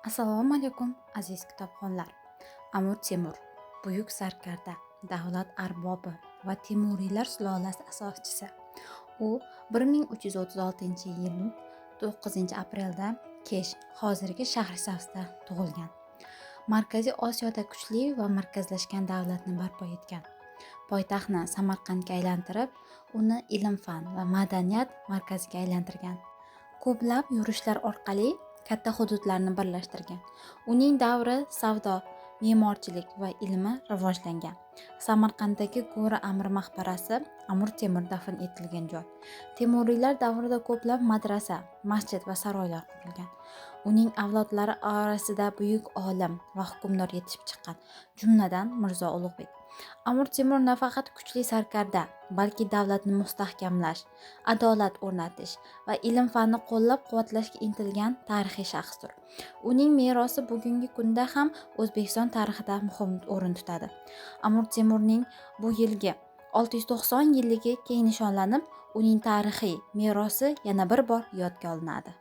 Assalomu alaykum, aziz kitobxonlar. Amir Temur buyuk sarkarda, davlat arbobi va Temuriylar sulolasi asoschisi. U 1336-yil 9-aprelda Kesh, hozirgi Shahrisabzda tug'ilgan. Markaziy Osiyoda kuchli va markazlashgan davlatni barpo etgan. Poytaxtni Samarqandga aylantirib, uni ilm-fan va madaniyat markaziga aylantirgan. Ko'plab yurishlar orqali katta hududlarni birlashtirgan. Uning davri savdo, me'morchilik va ilmi rivojlangan. Samarqanddagi Go'ri Amir maqbarasi Amir Temur dafn etilgan joy. Temuriylar davrida ko'plab madrasa, masjid va saroylar qurilgan. Uning avlodlari orasida buyuk olim va hukmdor yetishib chiqqan, jumladan Mirzo Ulug'bek. Amir Temur nafaqat kuchli sarkarda, balki davlatni mustahkamlash, adolat o'rnatish va ilm-fanni qo'llab-quvvatlashga intilgan tarixiy shaxsdir. Uning merosi bugungi kunda ham O'zbekiston tarixida muhim o'rin tutadi. Amir Temurning bu yilgi 690 yilligi keng nishonlanib, uning tarixiy merosi yana bir bor yodga olinadi.